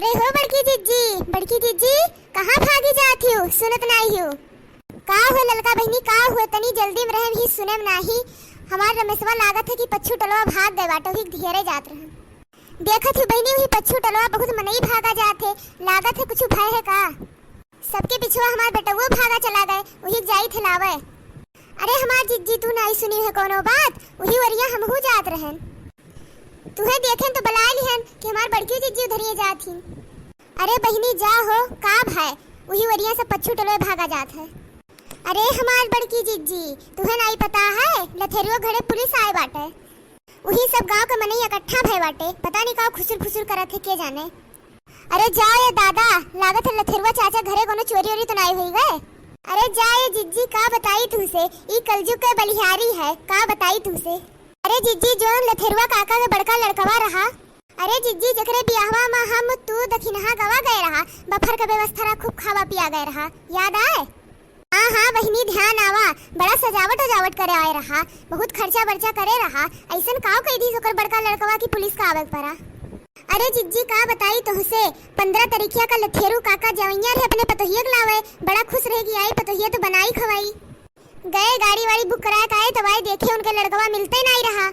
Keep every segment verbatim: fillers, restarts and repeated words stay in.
ए हो बड़की जिज्जी, बड़की जिज्जी, कहाँ भागी जात हिउ? सुनत नाई हिउ। का हो ललका बहिनी, का हो? तनी जल्दी में रहे भी सुने में नाही। हमार रमेशवा लागत है कि पच्छू टलवा भाग गए बाटे, वही घेरे जात रहे। देखत ही बहिनी, वही पच्छू टलवा बहुत मनई भागा जात है, लागत है कुछ भय है का? सबके पिछुआ हमार बेटउओ भागा चला गए, वही जाई थे लावे। अरे हमार जिज्जी, तू नाई सुनी है कौनो बात, वही वरिया हमहू जात रहन। तुहे देखेन तो बलाए लिहन कि हमार बड़की जिज्जी उधरिए जात ही। अरे बहिनी जा हो, का भाई, उही वरिया से पच्छू टलोए भागा जात है। अरे हमार बड़की जिज्जी, तुहे नाई पता है, लथेरुआ घरे पुलिस आए बाटे। उही सब गांव के मनई इकट्ठा भय बाटे, पता नहीं का खुसुर फुसुर करत है, के जाने। अरे जा ए दादा, लागत है लथेरुआ चाचा घरे कोनो चोरी ओरी तो नाई होई गए। अरे जा ए जिज्जी, का बताई तुमसे, ई कलजुग के बलिहारी है, का बताई तुमसे। अरे जिज्जी, जोन लथेरुआ काका के बड़का लड़कवा रहा, अरे जिज्जी, जेकरे बियाहवा में हम, तू, दखिनहा गवा गए रहा, बफर के व्यवस्था रहा, खूब खावा पिया गए रहा, याद आए? हाँ, हाँ बहिनी, ध्यान आवा, बड़ा सजावट उजावट करे आए रहा, बहुत खर्चा बर्चा करे रहा, ऐसन काव कई दीस ओकर बड़का लड़कवा की पुलिस का आवे के पड़ा। अरे जिज्जी, का बताई तोहसे, पन्द्रह तारीखिया का लथेरू काका जवैया रहे अपने पतोहिया के लावे, बड़ा खुश रहे कि आई पतोहिया तो बनाई खवाई। गए गाड़ी वाड़ी बुक कराए के आए, तब आए देखे उनके लड़कवा मिलते नाई रहा।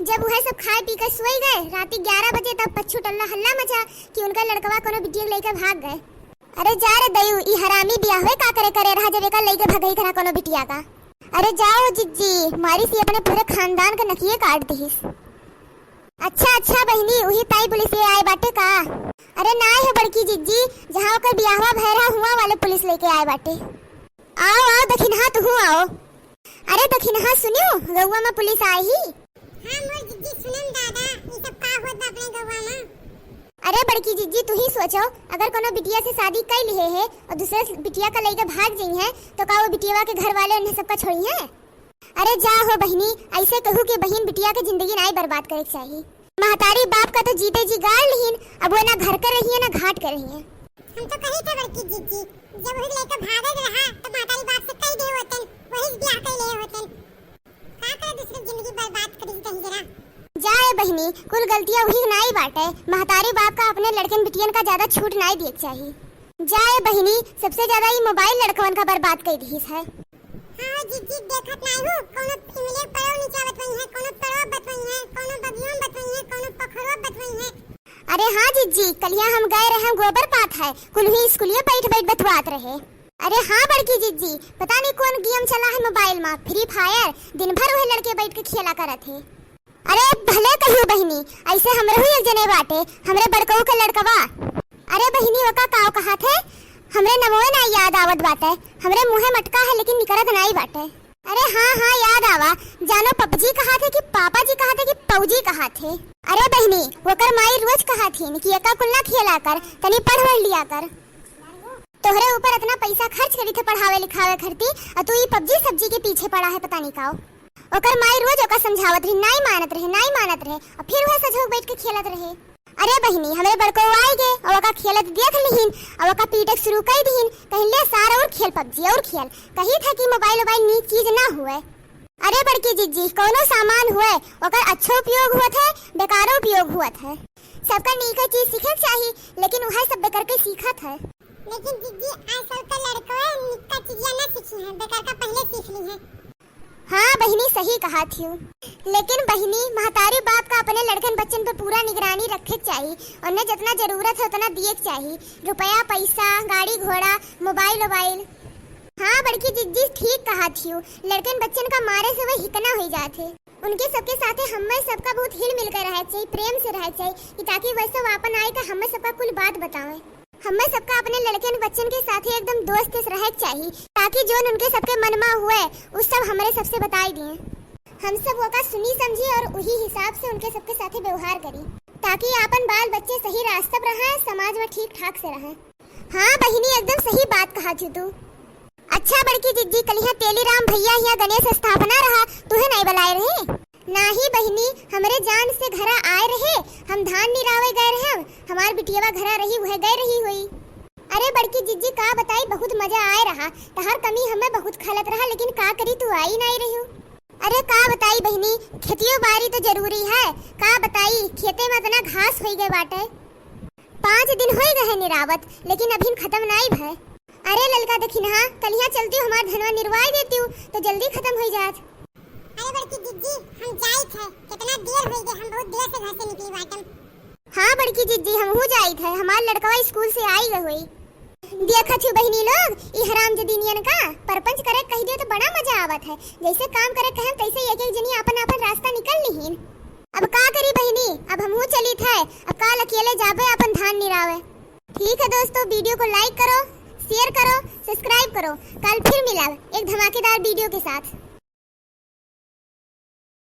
जब उहे सब खाए पी के सोई गए, राती ग्यारह बजे तब पच्छू टल्ला हल्ला मचा कि उनका लड़कवा कोनो बिटिया के लइके भाग गए। अरे जा रे दयू, ई हरामी बियाहवे का करे करे रहा जब एका लइके भगई करा कोनो बिटिया का। अरे जाओ जिज्जी, मारी सी अपने पूरे खानदान के नकिए काट दिहिस। अच्छा अच्छा बहिनी, उही ताई पुलिस ले आए बाटे का? अरे नाय हो बड़की जिज्जी, जहाँ ओकर बियाहवा भय रहा हुआ वाले पुलिस लेके आए बाटे। आओ, आओ, दखिनहा, तुहू आओ। अरे दखिनहा, सुनियो, गौवा में पुलिस आए ही। हाँ, मोर जिज्जी, सुनम दादा, ई सब का होत बा अपने गौवा में? अरे बड़की जिज्जी, तू ही सोचो, अगर कोनो बिटिया से शादी कर लिहे है और दूसरे बिटिया का लेके भाग जाई है, तो का वो बिटिया के घर वाले उन्हें सबका छोड़ी है? अरे जा हो बहिनी, ऐसे कहू कि बहिन बिटिया के जिंदगी नाई बर्बाद करे के चाही। महतारी बाप का तो जीते जी गाड़ लिहिन, अब वो ना घर के रहिए ना घाट के रहिए। हम तो कही थे बड़की जिज्जी, जब वही लेके भागे के रहा, तो महतारी बाप से कह दे होतन, वही से ब्याह कर ले होतन। का करे दूसरे जिंदगी बर्बाद करी कहीं जरा। जा ए बहिनी, कुल गलतियाँ वही नाई बाटे, महतारी बाप का अपने लड़कन बिटियन का ज्यादा छूट नाई दिए के चाही। जा ए बहिनी, सबसे ज्यादा ई मोबाइल लड़कवन का बर्बाद कर दिहिस है। हाँ हो जिज्जी, देखत नाई हूँ, कोनो इमले पड़ो नहीं चावत वही है, कोनो पड़ो बतवई है, कोनो बगियो में बतवई है, कोनो पोखरो बतवई है। अरे हाँ जिज्जी, कलिया हम गए रहे गोबर पात है, कुल ही स्कूलिया बैठ बैठ बतवात रहे। अरे हाँ बड़की जिज्जी, पता नहीं कौन गेम चला है मोबाइल में, फ्री फायर, दिन भर वह लड़के बैठ के खेला करत है। अरे भले कहियो बहिनी, ऐसे हमरे ही एक जने बाटे, हमरे बड़कऊ के लड़कवा। अरे बहिनी, ओका काव कहा थे, हमरे नमोए ना याद आवत बाटे, हमरे मुँहे मटका है लेकिन निकरत नाई बाटे। अरे हाँ हाँ, याद आवा, जानो पपजी कहा थे कि पापा जी कहा थे कि पौजी कहा थे। अरे बहिनी, ओकर माई रोज कहा थी कि एका कुल ना खेला कर, तनी पढ़ वढ़ लिया कर। तोहरे ऊपर इतना पैसा खर्च करी थे पढ़ावे लिखावे खरती, और तू ई पबजी सब्जी के पीछे पड़ा है पता नहीं काओ। ओकर माई रोज ओका समझावत रही, नाई मानत रहे, नाई मानत रहे, और फिर वह सजोग बैठ के खेलत रहे। अरे बहिनी, हमरे बड़को आए गे, और ओका खेलत देख लिहिन, और ओका पीटे शुरू कर दिहिन, कहीं ले सार और खेल पबजी और खेल, कही था कि मोबाइल वोबाइल नीक चीज ना हुए। अरे बड़की जिज्जी, कौनो सामान हुए, ओकर अच्छो उपयोग हुआ थे, बेकारो उपयोग हुआ थे। सबका नीक चीज सीखे के चाही, लेकिन वह सब बेकर के सीखत है। लेकिन जिज्जी, आजकल के लड़को निक्का चीजिया ना सीखी हैं, बेकार का पहले सीख ली हैं। हाँ बहिनी, सही कहा थियू। लेकिन बहिनी, महतारी बाप का अपने लड़कन बच्चन पे पूरा निगरानी रखे के चाही। उन्हें जितना जरूरत है उतना दिए के चाही, रुपया पैसा, गाड़ी घोड़ा, मोबाइल वोबाइल। हाँ बड़की जिज्जी, ठीक कहा थियू। लड़कन बच्चन का मारे से वह हितना हो जात है। उनके सबके साथे हमें सबका बहुत हिल मिल कर रहे के चाही, प्रेम से रहे के चाही, कि ताकि वैसे वापन आए तो हमें सबका कुल बात बतावें। हमें सबका अपने लड़कन बच्चन के साथे एकदम दोस्त से रहे के चाही, ताकि जोन उनके सबके मन में हुए, उस सब हमरे सबसे बताई दिए। हम सब ओका सुनी समझी और उही हिसाब से उनके सबके साथे व्यवहार करी, ताकि आपन बाल बच्चे सही रास्ता पर रहें, समाज में ठीक ठाक से रहें। हाँ बहिनी, एकदम सही बात कहा छू तू। अच्छा बड़की जिज्जी, कलिहा तेलीराम भैया हिया गणेश स्थापना रहा, तुहे नहीं बुलाए रहे? नाही बहिनी, हमरे जान से घरा आए रहे, हम धान निरावे गए रहे, हमार बिटियावा घरा रही, वह गए रही हुई। अरे बड़की जिज्जी, का बताई, बहुत मजा आए रहा, तहार कमी हमें बहुत खलत रहा, लेकिन का करी, तू आई नहीं रही। अरे का बताई बहिनी, खेतियो बारी तो जरूरी है, का बताई, खेते में इतना घास होई गए बाटे। पाँच दिन होइ गए हैं निरावत, लेकिन अभिन खतम नाई भय। अरे ललका दखिनहा, कलिहा चलतिउ हमार धनवा निरवाई देतिउ, तो जल्दी खतम होइ जात। अरे बड़की जिज्जी, हम जाइत है, कितना देर होइ गए, हम बहुत देर से घर से निकली बाटम। हाँ बड़की जिज्जी, हमहू जाइत है, हमार लड़कवा स्कूल से आई गए होई। देखत छु बहिनी लोग, ई हरामजादी नियन का परपंच करे कहि दियो तो बड़ा मजा आवत है। जैसे काम करे कहम तैसे एक एक जनी आपन आपन रास्ता निकल लिहिन। अब का करी बहिनी, अब हमहू चलित है, अब काल अकेले जाबे आपन धान निरावे। ठीक है दोस्तों, video को like करो, share करो, subscribe करो। काल फिर मिलब एक धमाकेदार video के साथ।